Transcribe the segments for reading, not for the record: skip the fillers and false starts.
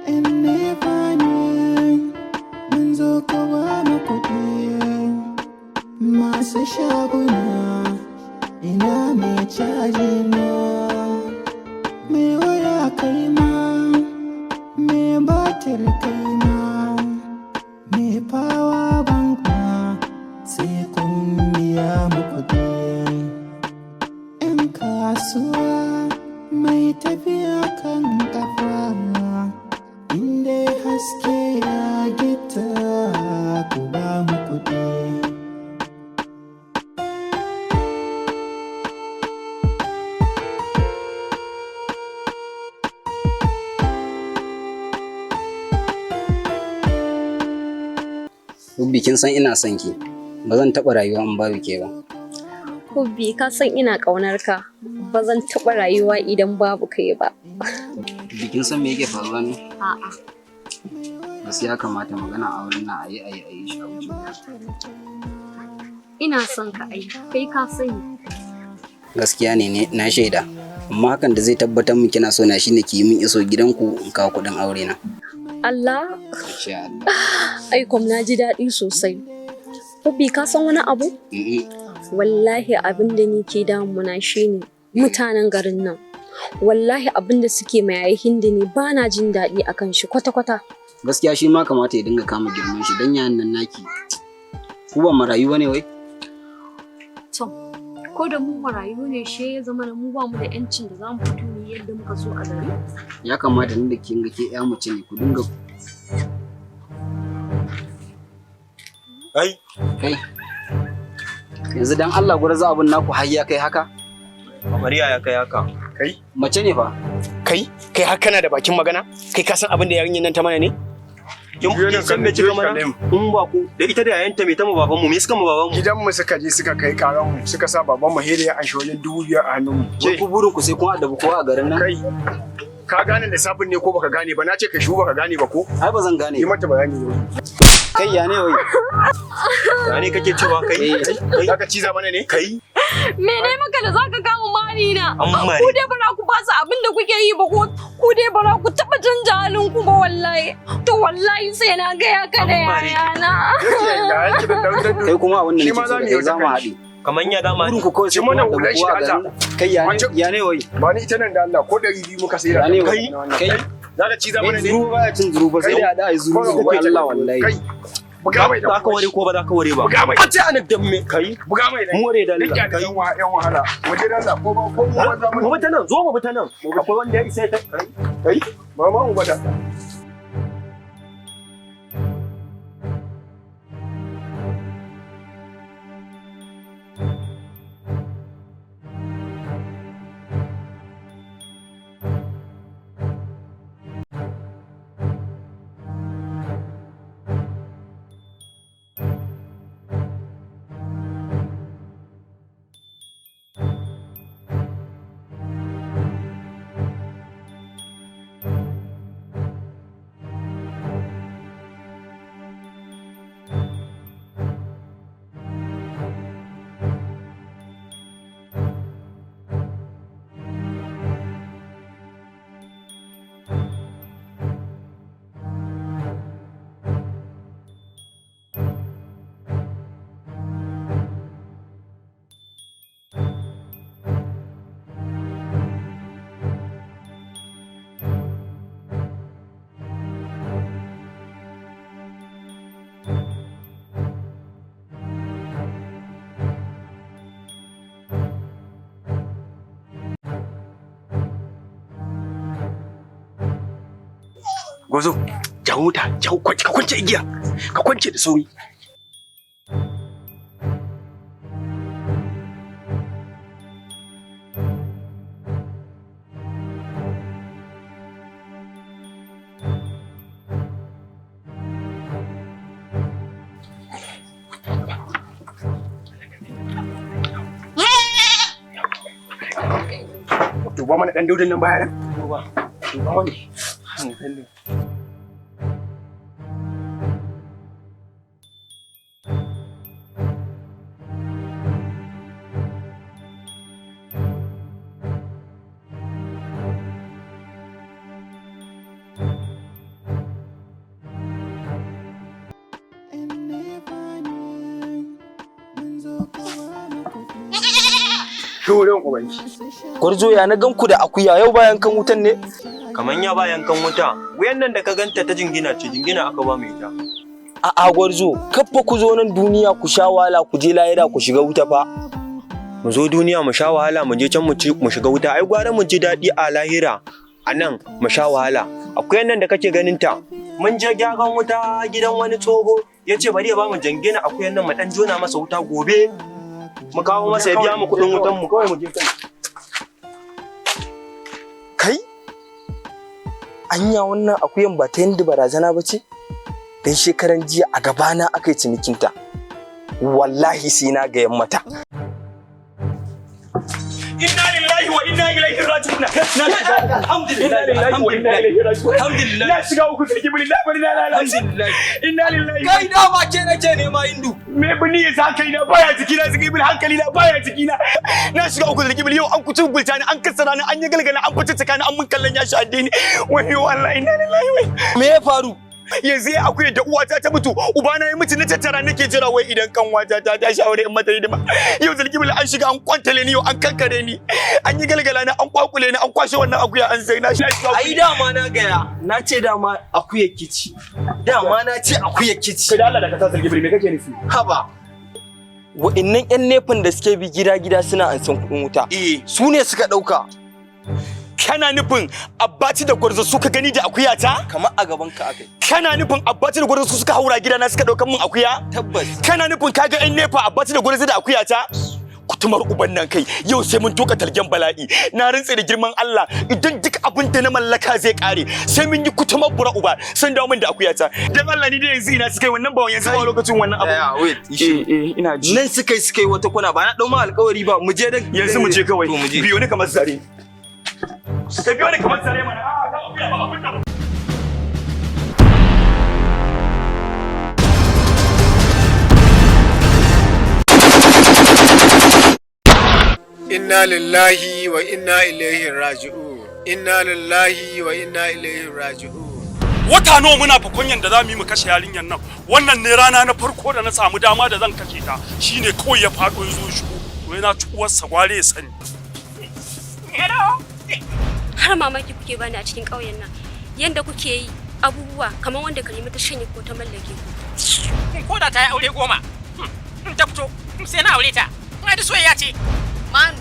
In NEPA ne, mun zo ku ba mu kuɗi. Masu shaguna, ina mai caji na. Mai waya kai ma, mai batir kai ma, mai power bank ma, sai kun biya mu kuɗi. 'Yan kasuwa mai tafiya kan kafa, inda haske ya gita ku ba mu kuɗi. Hubbi, kin san ina son ki. Ba zan taɓa rayuwa in babu ke ba. Hubbi, ka san ina ƙaunar ka. Ba zan taɓa rayuwa idan babu kai ba. Hubbi, kin san me yake faruwa ne? A'a. Gaskiya kamata magana auren nan ayi ayi ayi shi a wuce. Ina son ka ai, kai ka sani. Gaskiya ne, na shaida. Amma hakan da zai tabbatar min kina so na shine ki yi min iso gidanku in kawo kuɗin aure na. Allah, Insha Allah. ai kom na ji daɗi sosai. Hubbi, ka san wani abu? Mm-mm. Wallahi abin da ni ke damuna shine mutanen garin nan. Wallahi abin da suke ma yayi Hindi ne ba na jin daɗi akan shi kwata-kwata. Gaskiya shi ma kamata ya dinga kama girman shi dan yayan nan naki. Ku ba marayu bane wai? To, ko da mu marayu ne shi ya zama da mu ba mu da 'yancin da za mu fito mu yi yadda muka so a gari. Ya kamata ni da kin ga ke ƴa mace ne ku dinga Ai, kai. Yanzu dan Allah gurza abun naku har ya kai haka? Kamar yaya kai haka? Kai, Mace ne fa. kai, kai har kana da bakin magana? Kai ka san abin da yarinyar nan ta mana ne? Kin Juyo nan kin san me kalle, kika juyo mana? kalle mu. In ba ku da ita da yayanta me ta mu babanmu, me suka mu babanmu? Gidanmu suka je suka kai karan mu, suka sa baban mu hede ya anshi wajen 5,000 a hannun mu. Wai ku burin ku sai kun addabi kowa a garin nan? Kai, ka gane lissafin ne ko baka gane ba? Na ce ka shu baka gane ba ko? Ai ba zan gane. Yi mata bayani ne. Kai ya ne wai? Ya ne kake cewa kai? Eh. Kai Zaka ciza mana ne? kai Mene maka da zaka kama mani na? An mare. Ku dai bara ku fasa abin da kuke yi ba ko ku dai bara ku taba canja halin ku ba wallahi. To wallahi sai na gaya ka da An mare ki. yayana. Yake ga yake da dan dan. Kai kuma abin da Shi nake ma so za da mu yi kai wata za mu kai. haɗe. Kaman ya dama Burin ku kawai sai Ci kun mana addabi hular shi kowa a da garin Allah. nan? Kai ya ne Wancan- ya ne wai? Ba ni ita nan da Allah ko 200 muka sai da. Ya ne wai? Kai, Kai zaka ciza kai mana ne? zuru baya cin zuru ba sai dai a da ai zuru Ko zuru kai Allah wallahi. Kai, buga mai da. Za ka ware ko ba za ka ware ba? Buga mai. A ce anan dan me kai? Buga mai da. Mu ware da Duk Allah ya da kai. yan wahala. Mu je da Allah ko ba ko mu ba za mu. Mu bi ta nan, zo mu bi ta nan. Akwai wanda ya isa ya ta kai. Kai, ba ma mu gwada. Gozo, jawo ta, jawo kwance, ka kwance igiya, ka kwance da sauri. Duba mana ɗan daudin nan baya nan. Duba. Duba mana. Shurin ubanki. Gwarzo, ya na gan ku da akuya yau bayan kan wutan ne? Kaman ya bayan kan wuta. Wuyan nan da ka ganta ta jingina ce, jingina aka ba mu ita. A'a gwarzo, kaffa ku zo nan duniya ku sha wahala, ku je lahira ku shiga wuta fa. Mu zo duniya mu sha wahala, mu je can mu ci mu shiga wuta. Ai gwara mu ji daɗi a lahira. A nan mu sha wahala. Akuyan nan da kake ganin ta. Mun je gyaran wuta gidan wani tsoho, ya ce bari ya ba mu jingina akuyan nan mu ɗan jona masa wuta, gobe mu kawo masa ya biya mu kuɗin wutan mu kawai mu je kan. Kai? Anya wannan akuyan ba ta yanda barazana ba ce? Dan shekaran jiya a gabana aka yi cinikinta. Wallahi sai na gayan mata. Inna lillahi wa inna ilaihi raji'un. Na shiga. Alhamdulillah. Inna lillahi wa inna ilaihi raji'un. Alhamdulillah. Na shiga uku, sarki buli la bari la la. Alhamdulillah. Inna lillahi. Kai, dama ke nake nema, Hindu. Me bini ya sa kai na baya jiki na, sarki buli, hankali na baya jiki na. Na shiga uku, sarki buli, yau an kuci gulta ni, an kassara ni, an yi galgala, an fice ni, an mun kallon yashi addini. Wayyo Allah, inna lillahi wa Me ya faru? Yanzu ya akuya da uwata ta mutu, ubana ya mutu, na tattara nake jira wai idan kanwata ta tashi aure in mata hidima. Yau zargi bil an shiga an kwantale ni, yau an kankare ni, an yi galgala ni, an kwakule ni, an kwashe wannan akuya an sai na shi. Ai dama na gaya, na ce dama akuyar kici. Dama na ce akuyar kici. Kai da Allah da ka sa, zargi bil, me kake nufi? Haba. Wa'innan 'yan nefan da suke bi gida-gida suna ansan kuɗin wuta. Su ne suka ɗauka. Kana nufin Abbati da Gwarzo suka gani da akuyata? Kamar a gaban ka akai. Kana nufin Abbati da Gwarzo su suka haura gidana suka ɗaukan min akuya? Tabbas. Kana nufin kaga 'yan nefa Abbati da Gwarzo da akuyata? Kutumar uban nan kai, yau sai mun tuka talgen bala'i. Na rantse da girman Allah, idan duk abin da na mallaka zai kare, sai mun yi kutumar bura uba sun dawo min da akuyata. Dan Allah, ni da yanzu ina suka yi wannan ba yanzu ba lokacin wannan abu. Yeah, wait. Eh eh, ina ji. Nan suka yi wata kwana, ba na ɗau ma alƙawari ba, mu je dan Yanzu mu je kawai. To mu je. Biyo ni kamar zare. Ka biyo ni kamar zare mana. A'a, ka akuya ba abin da Inna lillahi wa inna ilaihi raji'un. Inna lillahi wa inna ilaihi raji'un. Wata nawa muna fakon yanda za mu yi mu kashe yarinyar nan. Wannan ne rana na farko da na samu dama da zan kashe ta, shine kawai ya faɗo ya zo shigo. To yana ci uwarsa, gware ya sani. Har mamaki kuke bani a cikin ƙauyen nan. Yanda kuke yi abubuwa kamar wanda Karima ta shanye ko ta mallake ku. Ko da ta yi aure 10, in ta fito sai na aure ta. Ai da soyayya ce. Manu,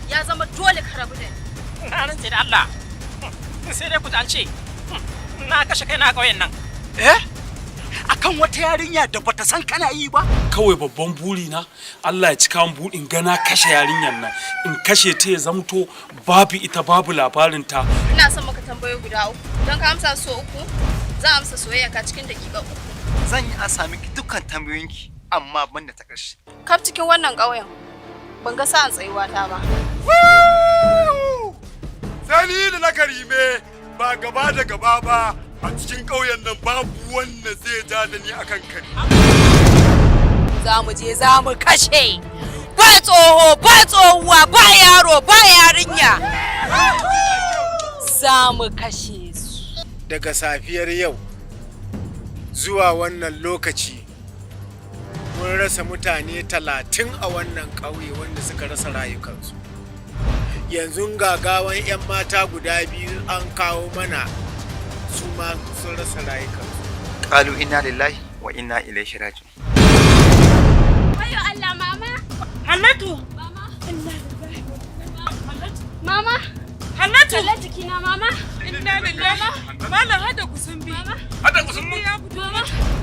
ya zama dole ka rabu da ni. Na rantse da Allah, sai dai ku ji an ce na kashe kaina a ƙauyen nan. Eh? Akan wata yarinya da bata san kana yi ba? Kawai babban buri na, Allah ya cika min burin gana kashe yarinyar nan, in kashe ta ya zamto babu ita babu labarin ta. Ina son maka tambayoyi guda uku. Don ka amsa so uku, za a amsa soyayya ka cikin dakika 3. Zan yi a sami ki dukkan tambayoyinki, amma banda ta ƙarshe. Kaf cikin wannan ƙauyen, ban ga sa'an tsayuwa ta ba. Sani da na Karime ba gaba da gaba ba, a cikin ƙauyen nan babu wanda zai ja da ni akan kare. Za mu je za mu kashe. Ba tsoho, ba tsohuwa, ba yaro, ba yarinya. Za mu kashe su. Daga safiyar yau zuwa wannan lokaci mun rasa mutane 30 a wannan ƙauye wanda suka rasa rayukansu. Yanzu gagawan 'yan mata guda biyu an kawo mana, su ma sun rasa rayukansu. Qalu inna lillahi wa inna ilaihi raji'un. Wayo Allah, mama! Hannatu! Mama! Mama! Hannatu! Kalla jikina, mama! Inna lillahi. Malam, hada ku sun bi. Hada ku sun bi. Mama!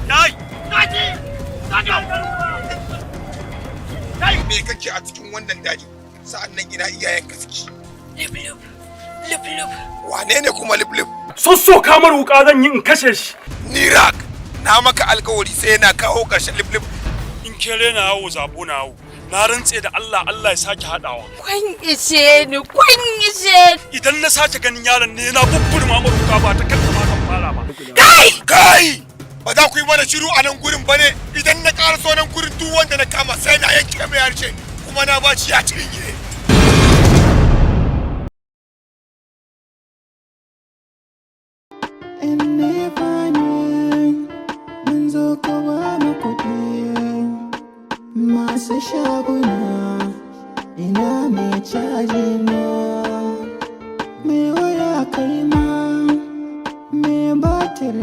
Kai! Kaji! Kaji! Kai, me kake a cikin wannan daji? Sa'an nan ina iyayenka suke? Lip lip. Lip lip. Wane ne kuma lip lip? Sosso kamar wuka zan yi in kashe shi. Ni rak na maka alkawari sai na kawo ƙarshen lip lip. In kere na yawo zabo na yawo. Na rantse da Allah, Allah ya sake haɗawa. Kun ishe ni, kun ishe ni. Idan na sake ganin yaron ne na bubburma mar wuka, ba ta kanta ma zan fara ba. Kai! Kai! Ba za ku yi mana shiru a nan gurin ba ne, idan na ƙara so nan gurin, duk wanda na kama sai na yanke mai harshe, kuma na ba shi ya cinye. In nefa ne mun zo ka ba mu kuɗi, masu shaguna. Ina mai caji na, mai waya kai ma, mai batir.